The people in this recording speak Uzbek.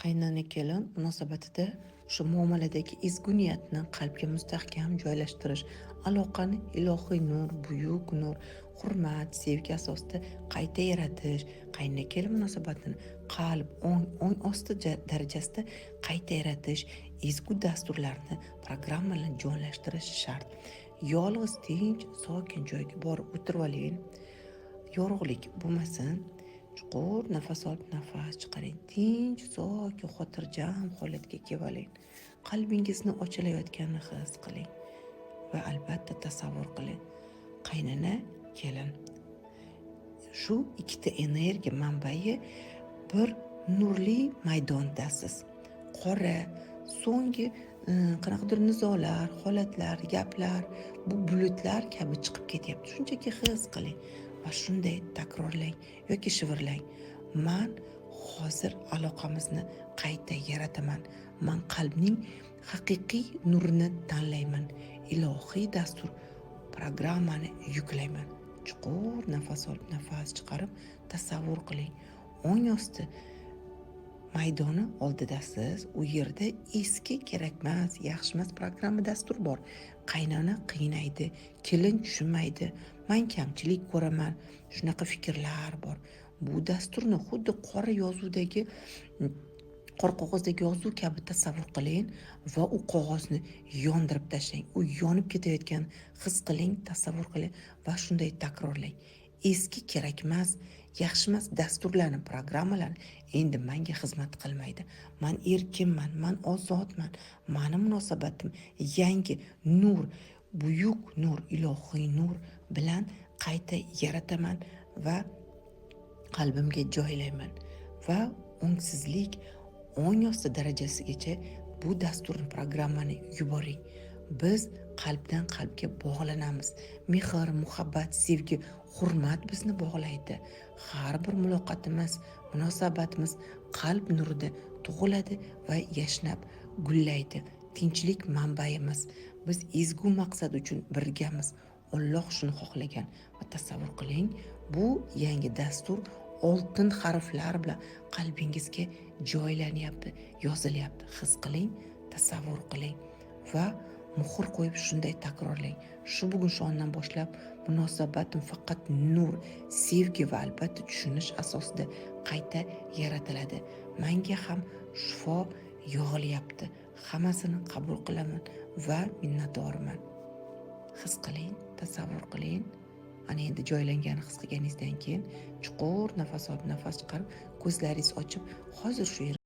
Qaynona kelin munosabatida o'sha muomaladagi ezgu niyatni qalbga mustahkam joylashtirish, aloqani ilohiy nur, buyuk nur, hurmat, sevgi asosida qayta yaratish, qaynona kelin munosabatini qalb, ong, ong osti darajasida qayta yaratish, ezgu dasturlarni, programmalarni jonlashtirish shart. Yolg'iz, tinch, sokin joyga borib o'tirib oling. Yorug'lik bo'lmasin. Chuqur nafas olib, nafas chiqaring. Tinch, sokin, xotirjam holatga kelib oling. Qalbingizni ochilayotganini his qiling va albatta tasavvur qiling. Qaynona, kelin. Shu ikkita energiya manbai bir nurli maydondasiz. Qora, so'nggi qanaqadir nizolar, holatlar, gaplar bu bulutlar kabi chiqib ketyapti. Shunchaki his qiling va shunday takrorlang yoki shivirlang: "Man hozir aloqamizni qayta yarataman. Man qalbning haqiqiy nurini tanlayman. Ilohiy dastur, programmani yuklayman." Chuqur nafas olib, nafas chiqarib tasavvur qiling. Ong osti maydoni oldidasiz. U yerda eski, kerakmas, yaxshi emas programma, dastur bor. Qaynona qiynaydi, kelin tushunmaydi, man kamchilik ko'raman, shunaqa fikrlar bor. Bu dasturni xuddi qora yozuvdagi, qora qog'ozdagi yozuv kabi tasavvur qiling va u qog'ozni yondirib tashlang. U yonib ketayotganini his qiling, tasavvur qiling va shunday takrorlang: "Eski, kerakmas, yaxshi emas dasturlarni, programmalarni endi manga xizmat qilmaydi. Man erkinman, man ozodman. Mani munosabatim yangi nur, buyuk nur, ilohiy nur bilan qayta yarataman va qalbimga joylayman." Va ongsizlik, ong osti darajasigacha bu dasturni, programmani yuboring. Biz qalbdan qalbga bog'lanamiz. Mehr, muhabbat, sevgi, hurmat bizni bog'laydi. Har bir muloqotimiz, munosabatimiz qalb nurida tug'iladi va yashnab gullaydi. Tinchlik manbaimiz. Biz ezgu maqsad uchun birgamiz. Olloh shuni xohlagan. Va tasavvur qiling, bu yangi dastur oltin harflar bilan qalbingizga joylanyapti, yozilyapti. His qiling, tasavvur qiling va muhr qo'yib shunday takrorlang: "Shu bugun, shu ondan boshlab munosabatim faqat nur, sevgi va albatta tushunish asosida qayta yaratiladi. Manga ham shifo yog'ilyapti, hammasini qabul qilaman va minnatdorman." His qiling, tasavvur qiling. Ana endi joylanganini his qilganingizdan keyin chuqur nafas olib, nafas chiqarib, ko'zlaringizni ochib, hozir shu yerda